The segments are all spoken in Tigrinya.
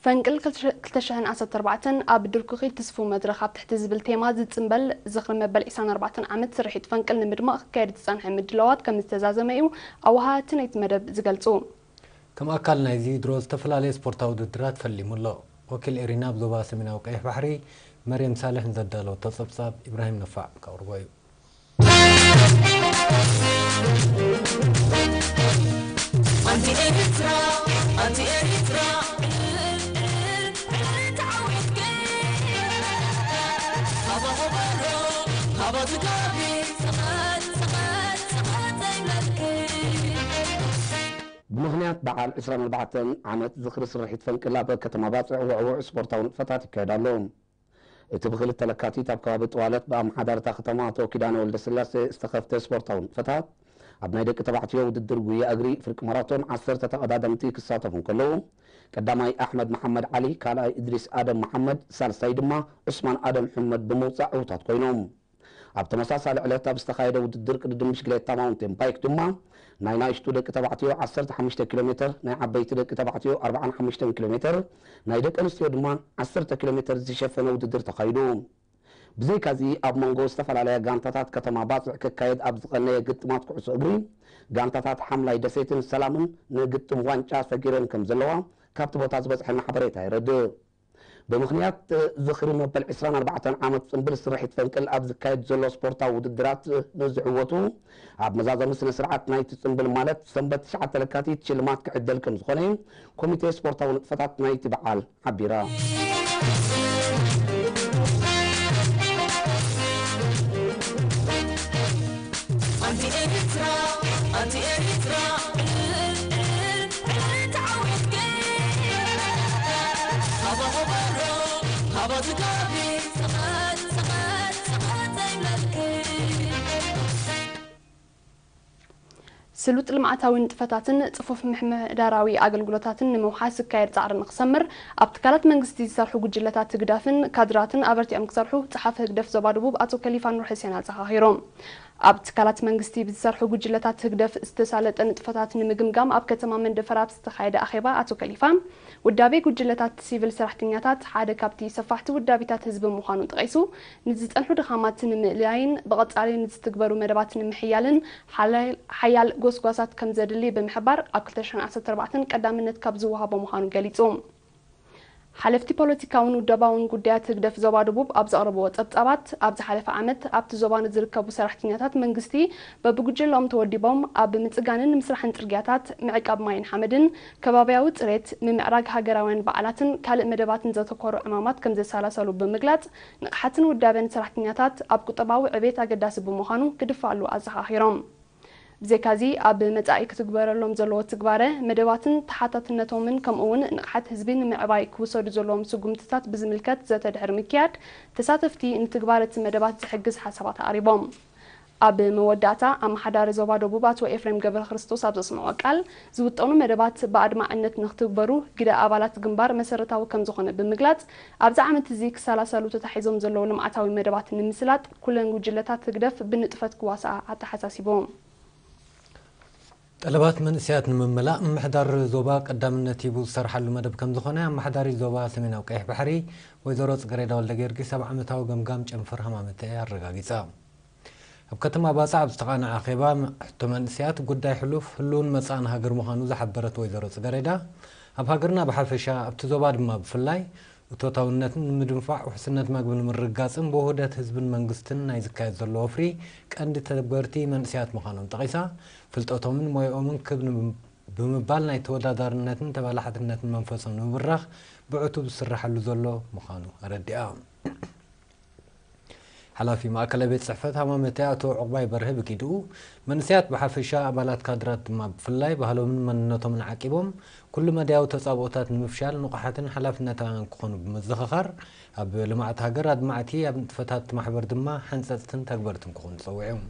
ፈንቅል ክልተ ሽሕን ዓሰርተ ኣርባዕተን ኣብ ድርኩኺ ትስፉ መድረኽ ኣብ ትሕቲ ዝብል ቴማ ዝጽንበል ዝኽሪ መበል ዕስራን ኣርባዕተን ዓመት ስርሒት ፈንቅል ንምድማቕ ክካየድ ዝጸንሐ ምድላዋት ከም ዝተዛዘመ እዩ ኣወሃሃድቲ ናይቲ መደብ ዝገልጹ። ከም ኣካል ናይዚ ድሮ ዝተፈላለየ ስፖርታዊ ውድድራት ፈሊሙ ኣሎ። ወኪል ኤሪና ኣብ ዞባ ሰሜናዊ ቀይሕ ባሕሪ መርየም ሳልሕ ንዘዳለወቶ ጸብጻብ ኢብራሂም ነፋዕ ከቕርቦ እዩ። ኣንቲ ኤርትራ፣ ኣንቲ ኤርትራ፣ ተዓዊትኪ። ሃባ ሃባ ሮ፣ ሃባ ትጋቢ፣ ጸቐት፣ ጸቐት፣ ጸቐት ዘይብለኪ። ብምኽንያት በዓል ዕስራን ኣርባዕተን ዓመት ዝኽሪ ስርሒት ፈንቅል ኣብ ከተማ ባጽዕ ውዕውዕ ስፖርታዊ ንጥፈታት ይካየድ ኣሎ። እቲ ብክልተ ለካቲት ኣብ ከባቢ ጥዋለት ብኣመሓዳሪ እታ ከተማ ኣቶ ኪዳነ ወልደስላሴ ዝተኸፍተ ስፖርታዊ ንጥፈታት፣ ኣብ ናይ ደቂ ተባዕትዮ ውድድር ጉያ እግሪ ፍርቂ ማራቶን ዓሰርተ ተቐዳደምቲ ክሳተፉ እንከለዉ፣ ቀዳማይ ኣሕመድ መሓመድ ዓሊ፣ ካልኣይ እድሪስ ኣደም መሓመድ፣ ሳልሳይ ድማ ዑስማን ኣደም ሕመድ ብምውጻእ ዕዉታት ኮይኖም። ኣብ ተመሳሳሊ ዕለት ኣብ ዝተኻየደ ውድድር ቅድድም ብሽክሌታ ማውንቴን ባይክ ድማ ናይ ናይሽቱ ደቂ ተባዕትዮ ዓሰርተ ሓሙሽተ ኪሎ ሜትር፣ ናይ ዓበይቲ ደቂ ተባዕትዮ ኣርባዓን ሓሙሽተን ኪሎ ሜትር፣ ናይ ደቂ ኣንስትዮ ድማ ዓሰርተ ኪሎ ሜትር ዝሸፈነ ውድድር ተኻይዱ። ብዘይካዚ ኣብ መንጎ ዝተፈላለያ ጋንታታት ከተማ ባጽዕ ክካየድ ኣብ ዝቐነየ ግጥማት ኩዕሶ እግሪ፣ ጋንታታት ሓምላይ ደሴትን ሰላምን ንግጥም ዋንጫ ሰጊረን ከም ዘለዋ ካብቲ ቦታ ዝበጽሐና ሓበሬታ የረድእ። ብምኽንያት ዝኽሪ መበል ዕስራን ኣርባዕተን ዓመት ጽንብል ስርሒት ፈንቅል ኣብ ዝካየድ ዘሎ ስፖርታዊ ውድድራት ንዝዕወቱ፣ ኣብ መዛዘሚ ስነ ስርዓት ናይቲ ጽንብል ማለት ሰንበት ትሽዓተ ለካቲት ሽልማት ክዕደል ከም ዝኾነ ኮሚቴ ስፖርታዊ ንጥፈታት ናይቲ በዓል ሓቢራ። ኣንቲ ኤርትራ፣ ኣንቲ ኤርትራ፣ ተዓዊትኪ። ሃባ ሃባ ሮ፣ ሃባ ትጋቢ፣ ጸቐት፣ ጸቐት፣ ጸቐት ዘይብለኪ። ስሉጥ ልምዓታዊ ንጥፈታትን ጽፉፍ ምምሕዳራዊ ኣገልግሎታትን ንምውሓስ ዝካየድ ጻዕሪ ንኽሰምር፣ ኣብ ትካላት መንግስቲ ዝሰርሑ ጉጅለታት ህግደፍን ካድራትን ኣበርቲዖም ክሰርሑ ጸሓፊ ህግደፍ ዞባ ደቡብ ኣቶ ከሊፋ ኑር ሕሴን ኣዘኻኺሮም። ኣብ ትካላት መንግስቲ ብዝሰርሑ ጉጅለታት ህግደፍ ዝተሳለጠ ንጥፈታት ንምግምጋም ኣብ ከተማ መንደፈራ ኣብ ዝተኻየደ ኣኼባ ኣቶ ከሊፋ፣ ውዳቤ ጉጅለታት ሲቪል ሰራሕተኛታት ሓደ ካብቲ ሰፋሕቲ ውዳቤታት ህዝቢ ምዃኑ ጠቒሱ፣ ንዝጸንሑ ድኻማት ንምእላይን ብቐጻሊ ንዝትግበሩ መደባት ንምሕያልን ሓላል-፣ ሓያል ጎስጓሳት ከም ዘድሊ ብምሕባር፣ ኣብ ክልተ ሽሕን ዓሰርተ ኣርባዕተን ቀዳምነት ካብ ዝወሃቦ ምዃኑ ገሊጹ። ሓለፍቲ ፖለቲካውን ውደባውን ጉዳያት ህግደፍ ዞባ ደቡብ ኣብ ዘቕረብዎ ጸብጻባት፣ ኣብ ዝሓለፈ ዓመት ኣብቲ ዞባ ንዝርከቡ ሰራሕተኛታት መንግስቲ በብጉጅለኦም ተወዲቦም ኣብ ምጽጋንን ምስራሕን ጽርግያታት፣ ምዕቃብ ማይን ሓመድን፣ ከባብያዊ ጽሬት፣ ምምዕራግ ሃገራውያን በዓላትን ካልእ መደባትን ዘተኮሩ ዕማማት ከም ዘሰላሰሉ ብምግላጽ፣ ንቕሓትን ውዳበን ሰራሕተኛታት ኣብ ቁጠባዊ ዕቤት ኣገዳሲ ብምዃኑ ክድፋኣሉ ኣዘኻኺሮም። ብዘይካዚ፣ ኣብ መጻኢ ክትግበረሎም ዘለዎ ትግባረ መደባትን ተሓታትነቶምን፣ ከምኡ'ውን ንቕሓት ህዝቢ ንምዕባይ ክውሰዱ ዘለዎም ስጉምትታት ብዝምልከት ዘተ ድሕሪ ምክያድ፣ ተሳተፍቲ ንትግባረ እቲ መደባት ዝሕግዝ ሓሳባት ኣቕሪቦም። ኣብ መወዳእታ፣ ኣመሓዳሪ ዞባ ደቡብ ኣቶ ኤፍሬም ገብረክርስቶስ ኣብ ዘስምዖ ቃል፣ ዝውጠኑ መደባት ብኣድማዕነት ንክትግበሩ ግደ ኣባላት ግንባር መሰረታዊ ከም ዝኾነ ብምግላጽ፣ ኣብዚ ዓመት እዚ ክሰላሰሉ ተታሒዞም ዘለዉ ልምዓታዊ መደባት ንምስላጥ ኩለን ጉጅለታት ህግደፍ ብንጥፈት ክዋስኣ ኣተሓሳሲቦም። ጠለባት መንእሰያት ንምምላእ ምምሕዳር ዞባ ቀዳምነት ሂቡ ዝሰርሓሉ መደብ ከም ዝኾነ ኣመሓዳሪ ዞባ ሰሜናዊ ቀይሕ ባሕሪ ወይዘሮ ጽገሬዳ ወልደ ጊዮርጊስ ኣብ ዓመታዊ ገምጋም ጨንፈር ሃማመተ ኣረጋጊጻ። ኣብ ከተማ ባጽዕ ኣብ ዝተቓነዐ ኣኼባ ሕቶ መንእሰያት ጉዳይ ሕሉፍ ህልውን መጻእን ሃገር ምዃኑ ዝሓበረት ወይዘሮ ጽገሬዳ፣ ኣብ ሃገርና ብሓፈሻ ኣብቲ ዞባ ድማ ብፍላይ እቶታውነትን ንምድንፋዕ ውሕስነት መግቢ ንምርግጋጽን ብውህደት ህዝብን መንግስትን ናይ ዝካየድ ዘሎ ወፍሪ ቀንዲ ተግበርቲ መንእሰያት ምዃኖም ጠቒሳ፣ ፍልጠቶምን ሞያኦምን ክብ ንምባል ናይ ተወዳዳርነትን ተባላሓትነትን መንፈሶም ንምብራኽ ብዕቱብ ዝስራሓሉ ዘሎ ምዃኑ ኣረዲኣ። ሓላፊ ማእከላይ ቤት ጽሕፈት ሃማመተ ኣቶ ዑቕባይ በርሀ ብጊድኡ፣ መንእሰያት ብሓፈሻ ኣባላት ካድራት ድማ ብፍላይ ባህሎምን መንነቶምን ዓቂቦም ኩሉ መዳያዊ ተጻብኦታት ንምፍሻል ንቑሓትን ሓላፍነታውያን ክኾኑ ብምዝኽኻር፣ ኣብ ልምዓት ሃገር ኣድማዕቲ፣ ኣብ ንጥፈታት ማሕበር ድማ ሓንጸጽትን ተግበርትን ክኾኑ ጸዊዖም።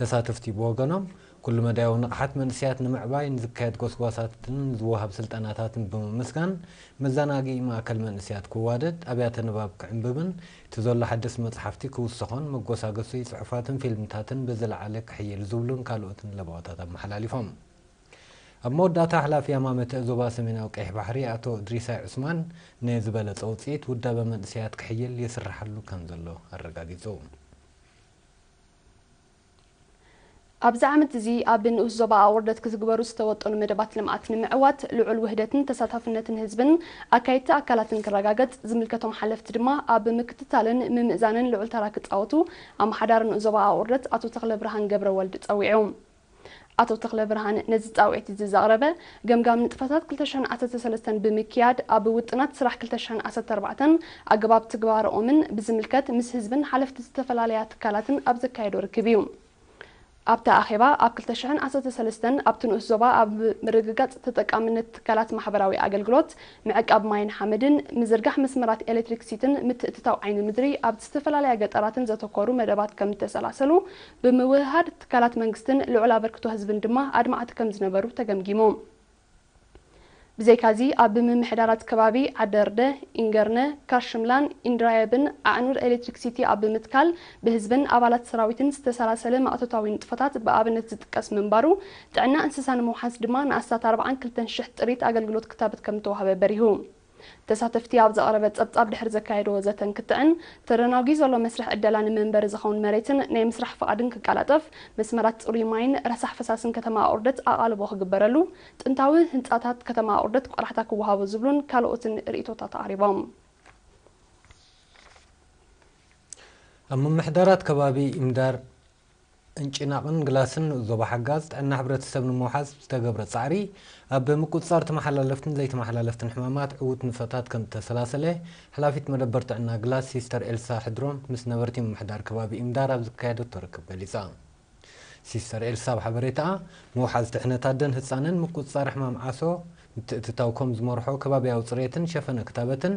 ተሳተፍቲ ብወገኖም፣ ኩሉ መዳያዊ ንቕሓት መንእሰያት ንምዕባይ ንዝካየድ ጎስጓሳትን ዝወሃብ ስልጠናታትን ብምምስጋን፣ መዘናግዒ ማእከል መንእሰያት ክዋደድ፣ ኣብያተ ንባብ ክዕንብብን እቲ ዘሎ ሓደስቲ መጽሓፍቲ ክውስኾን መጎሳገሲ ጽሑፋትን ፊልምታትን ብዝለዓለ ክሕይል ዝብሉን ካልኦትን ለበዋታት ኣመሓላሊፎም። ኣብ መወዳእታ፣ ሓላፊ ኣማመተ ዞባ ሰሜናዊ ቀይሕ ባሕሪ ኣቶ እድሪሳይ ዑስማን፣ ንዝበለጸ ውጽኢት ውዳበ መንእሰያት ክሕይል ይስርሓሉ ከም ዘሎ ኣረጋጊጹ። ኣብዚ ዓመት እዚ ኣብ ንኡስ ዞባ ኣቑርደት ክዝግበሩ ዝተወጠኑ መደባት ልምዓት ንምዕዋት፣ ልዑል ውህደትን ተሳታፍነትን ህዝብን ኣካየድቲ ኣካላትን ክረጋገጽ፣ ዝምልከቶም ሓለፍቲ ድማ ኣብ ምክትታልን ምምእዛንን ልዑል ተራ ክጻወቱ ኣመሓዳሪ ንኡስ ዞባ ኣቑርደት ኣቶ ተኽለብርሃን ገብረወልድ ጸዊዑ። ኣቶ ተኽለብርሃን ነዚ ጻውዒት እዚ ዘቕረበ፣ ገምጋም ንጥፈታት ክልተ ሽሕን ዓሰርተ ሰለስተን ብምክያድ፣ ኣብ ውጥናት ስራሕ ክልተ ሽሕን ዓሰርተ ኣርባዕተን ኣገባብ ትግባረኦምን ብዝምልከት ምስ ህዝብን ሓለፍቲ ዝተፈላለያ ትካላትን ኣብ ዘካየዶ ርክብ እዩ። ኣብቲ ኣኼባ፣ ኣብ ክልተ ሽሕን ዓሰርተ ሰለስተን ኣብቲ ንኡስ ዞባ ኣብ ምርግጋጽ ተጠቃምነት ትካላት ማሕበራዊ ኣገልግሎት፣ ምዕቃብ ማይን ሓመድን፣ ምዝርጋሕ መስመራት ኤሌክትሪክሲትን ምትእትታው ዓይኒ ምድሪ ኣብ ዝተፈላለያ ገጠራትን ዘተኮሩ መደባት ከም ዝተሰላሰሉ ብምውህሃድ፣ ትካላት መንግስትን ልዑል ኣበርክቶ ህዝብን ድማ ኣድማዕቲ ከም ዝነበሩ ተገምጊሙ። ብዘይካዚ፣ ኣብ ምምሕዳራት ከባቢ ዓደርደ፣ ኢንገርነ፣ ካርሽምላን ኢንድራየብን ኣዕኑድ ኤሌክትሪክሲቲ ኣብ ምትካል፣ ብህዝብን ኣባላት ሰራዊትን ዝተሰላሰለ ማእቶታዊ ንጥፈታት ብኣብነት ዝጥቀስ ምንባሩ፣ ጥዕና እንስሳ ንምውሓስ ድማ ንኣስታት ኣርባዓን ክልተን ሽሕ ጥሪት ኣገልግሎት ክታበት ከም ዝተዋህበ በሪሁ። ተሳተፍቲ ኣብ ዘቕረበ ጸብጻብ ድሕሪ ዘካየድዎ ዘተን ክትዕን፣ ተደናጒ ዘሎ መስርሕ ዕደላ ንመንበሪ ዝኸውን መሬትን ናይ ምስራሕ ፍቓድን ክቀላጠፍ፣ መስመራት ጽሩይ ማይን ረሳሕ ፈሳስን ከተማ ኣቑርደት ኣቓልቦ ክግበረሉ፣ ጥንታዊ ህንጻታት ከተማ ኣቑርደት ቆላሕታ ክወሃቦ ዝብሉን ካልኦትን ርእይቶታት ኣቕሪቦም። ኣብ ምምሕዳራት ከባቢ ኢምዳር፣ እንጭናቕን ግላስን ንኡስ ዞባ ሓጋዝ ጥዕና ሕብረተሰብ ንምውሓስ ዝተገብረ ጻዕሪ፣ ኣብ ምቁጽጻር ተመሓላለፍትን ዘይተመሓላለፍትን ሕማማት ዕዉት ንጥፈታት ከም እተሰላሰለ፣ ሓላፊት መደበር ጥዕና ግላስ ሲስተር ኤልሳ ሕድሮም ምስ ነበርቲ ምምሕዳር ከባቢ ኢምዳር ኣብ ዘካየደቶ ርክብ ገሊጻ። ሲስተር ኤልሳ ኣብ ሓበሬታኣ፣ ምውሓዝ ድሕነት ኣደን ህጻንን ምቁጽጻር ሕማም ዓሶ ምትእትታው ከም ዝመርሖ፣ ከባብያዊ ጽሬትን ሸፈነ ክታበትን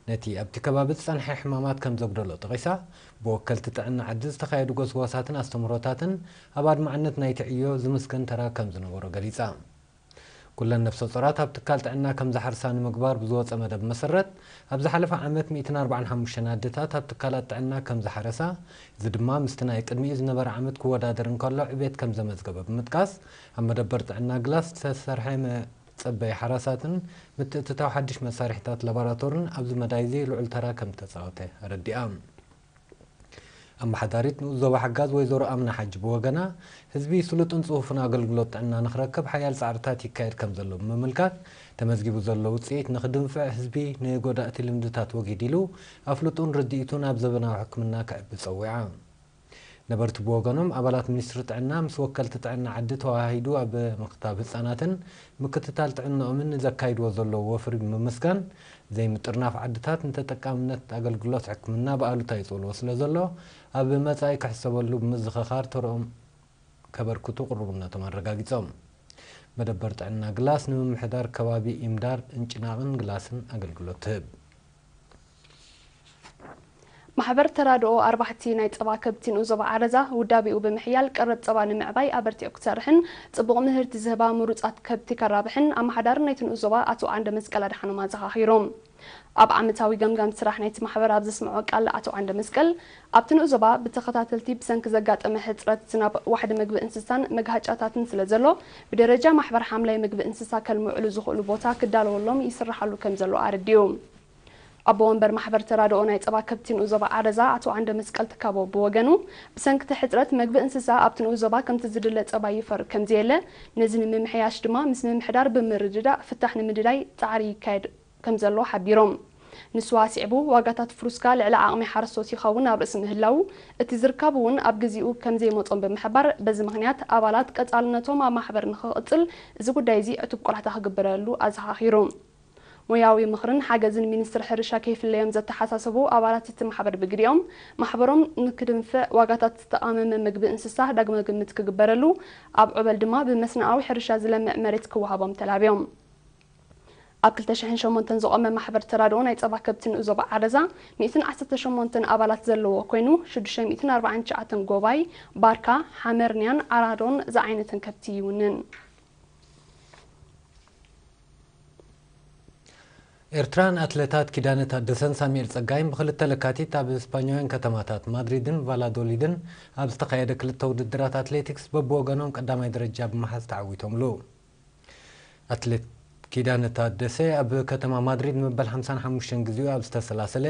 ነቲ ኣብቲ ከባቢ ዝጸንሐ ሕማማት ከም ዘጉደሎ ጠቒሳ፣ ብወከልቲ ጥዕና ዓዲ ዝተኻየዱ ጎስጓሳትን ኣስተምህሮታትን ኣብ ኣድማዕነት ናይቲ ዕዮ ዝምስገን ተራ ከም ዝነበሮ ገሊጻ። ኩለን ነፍሰ ጾራት ኣብ ትካል ጥዕና ከም ዝሓርሳ ንምግባር ብዝወጸ መደብ መሰረት፣ ኣብ ዝሓለፈ ዓመት ሚእትን ኣርባዓን ሓሙሽተን ኣዴታት ኣብ ትካላት ጥዕና ከም ዝሓረሳ፣ እዚ ድማ ምስቲ ናይ ቅድሚኡ ዝነበረ ዓመት ክወዳደር እንከሎ ዕቤት ከም ዘመዝገበ ብምጥቃስ፣ ኣብ መደበር ጥዕና ግላስ ዝተሰርሐ መጸበዪ ሓራሳትን ምትእትታው ሓድሽ መሳርሒታት ላቦራቶርን ኣብዚ መዳይ እዚ ልዑል ተራ ከም ዝተጻወተ ኣረዲኣ። ኣመሓዳሪት ንኡስ ዞባ ሓጋዝ ወይዘሮ ኣምና ሓጂ ብወገና፣ ህዝቢ ስሉጥን ጽፉፍን ኣገልግሎት ጥዕና ንኽረክብ ሓያል ጻዕርታት ይካየድ ከም ዘሎ ብምምልካት፣ ተመዝጊቡ ዘሎ ውጽኢት ንኽድንፍዕ ህዝቢ ንጎዳእቲ ልምድታት ወጊድ ኢሉ ኣፍልጡን ርድኢቱን ኣብ ዘበናዊ ሕክምና ከዕቢ ጸዊዓ። ነበርቲ ብወገኖም፣ ኣባላት ሚኒስትሪ ጥዕና ምስ ወከልቲ ጥዕና ዓዲ ተወሃሂዱ ኣብ ምኽታብ ህጻናትን ምክትታል ጥዕናኦምን ንዘካይድዎ ዘለዉ ወፍሪ ብምምስጋን፣ ዘይምጥርናፍ ዓድታት ንተጠቃምነት ኣገልግሎት ሕክምና ብኣሉታ ይጽልዎ ስለ ዘሎ፣ ኣብ መጻኢ ክሕሰበሉ ብምዝኽኻር ተርኦም ከበርክቱ ቅሩብነቶም ኣረጋጊጾም። መደበር ጥዕና ግላስ ንምምሕዳር ከባቢ ኢምዳር፣ እንጭናቕን ግላስን ኣገልግሎት ትህብ። ማሕበር ተራድኦ ኣርባሕቲ ናይ ጸባ ከብቲ ንኡስ ዞባ ዓረዛ ውዳቤኡ ብምሕያል ቀረብ ጸባ ንምዕባይ ኣበርቲዑ ክሰርሕን ጽቡቕ ምህርቲ ዝህባ ምሩጻት ከብቲ ከራብሕን ኣመሓዳሪ ናይቲ ንኡስ ዞባ ኣቶ ዓንደ መስቀል ኣድሓኖም ኣዘኻኺሮም። ኣብ ዓመታዊ ገምጋም ስራሕ ናይቲ ማሕበር ኣብ ዘስምዖ ቃል ኣቶ ዓንደ መስቀል፣ ኣብቲ ንኡስ ዞባ ብተኸታተልቲ ብሰንኪ ዘጋጠመ ሕጽረት ዝናብ ዋሕዲ መግቢ እንስሳን መግሃጫታትን ስለ ዘሎ፣ ብደረጃ ማሕበር ሓምላይ መግቢ እንስሳ ከልምዕሉ ዝኽእሉ ቦታ ክዳለወሎም ይስርሓሉ ከም ዘሎ ኣረዲኡ። ኣቦ ወንበር ማሕበር ተራድኦ ናይ ጸባ ከብቲ ንኡስ ዞባ ዓረዛ ኣቶ ዓንደ መስቀል ትካቦ ብወገኑ፣ ብሰንክቲ ሕጽረት መግቢ እንስሳ ኣብቲ ንኡስ ዞባ ከምቲ ዝድለ ጸባ ይፈሪ ከም ዘየለ፣ ነዚ ንምምሕያሽ ድማ ምስ ምምሕዳር ብምርድዳእ ፍታሕ ንምድላይ ጻዕሪ ይካየድ ከም ዘሎ ሓቢሮም። ንሱ ኣስዒቡ፣ ዋጋታት ፍሩስካ ልዕሊ ዓቕሚ ሓረስቶት ይኸውን ኣብ ርእሲ ምህላዉ፣ እቲ ዝርካብ እውን ኣብ ግዚኡ ከም ዘይመጾም ብምሕባር፣ በዚ ምኽንያት ኣባላት ቀጻልነቶም ኣብ ማሕበር ንኽቕጽል እዚ ጉዳይ እዚ ዕቱብ ቆላሕታ ክግበረሉ ኣዘኻኺሩ። ሞያዊ ምኽርን ሓገዝን ሚኒስትሪ ሕርሻ ከይፍለዮም ዘተሓሳሰቡ ኣባላት እቲ ማሕበር ብግዲኦም፣ ማሕበሮም ንክድንፍዕ ዋጋታት ዝተቓመመ ምግቢ እንስሳ ዳግመ ግምት ክግበረሉ፣ ኣብ ዑበል ድማ ብመስንኣዊ ሕርሻ ዝለምዕ መሬት ክወሃቦም ተላብዮም። ኣብ ክልተ ሽሕን ሸሞንተን ዝቖመ ማሕበር ተራድኦ ናይ ጸባ ከብቲ ንኡስ ዞባ ዓረዛ ሚእትን ዓሰርተ ሸሞንተን ኣባላት ዘለዎ ኮይኑ፣ ሽዱሽተ ሚእትን ኣርባዓን ትሽዓተን ጎባይ፣ ባርካ፣ ሓመርንያን ዓራዶን ዝዓይነተን ከብቲ ይውንን። ኤርትራን ኣትሌታት ኪዳነ ታደሰን ሳሙኤል ጸጋይን ብኽልተ ለካቲት ኣብ ስፓኛውያን ከተማታት ማድሪድን ቫላዶሊድን ኣብ ዝተኻየደ ክልተ ውድድራት ኣትሌቲክስ በብወገኖም ቀዳማይ ደረጃ ብምሓዝ ተዓዊቶምሉ። ኣትሌት ኪዳነ ታደሰ ኣብ ከተማ ማድሪድ መበል ሓምሳን ሓሙሽተን ግዜኡ ኣብ ዝተሰላሰለ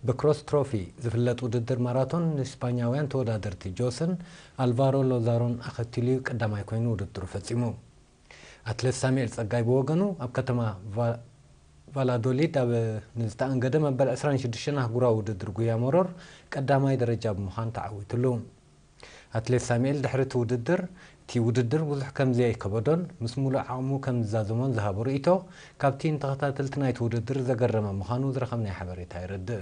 ብክሮስ ትሮፊ ዝፍለጥ ውድድር ማራቶን ንስፓኛውያን ተወዳደርቲ ጆስን ኣልቫሮ ሎዛሮን ኣኸቲሉ እዩ ቀዳማይ ኮይኑ ውድድሩ ፈጺሙ። ኣትሌት ሳሙኤል ጸጋይ ብወገኑ ኣብ ከተማ ቫ- ቫላዶሊድ ኣብ ንዝተኣንገደ መበል ዕስራን ሽዱሽተን ኣህጉራዊ ውድድር ጉያ መሮር ቀዳማይ ደረጃ ብምዃን ተዓዊትሉ። ኣትሌት ሳሙኤል ድሕሪ እቲ ውድድር፣ እቲ ውድድር ብዙሕ ከም ዘየከበዶን ምስ ሙሉእ ዓቕሙ ከም ዝዛዘሞን ዝሃቦ ርእይቶ ካብቲ ንተኸታተልቲ ናይቲ ውድድር ዘገረመ ምዃኑ ዝረኸብናዮ ሓበሬታ የረድእ።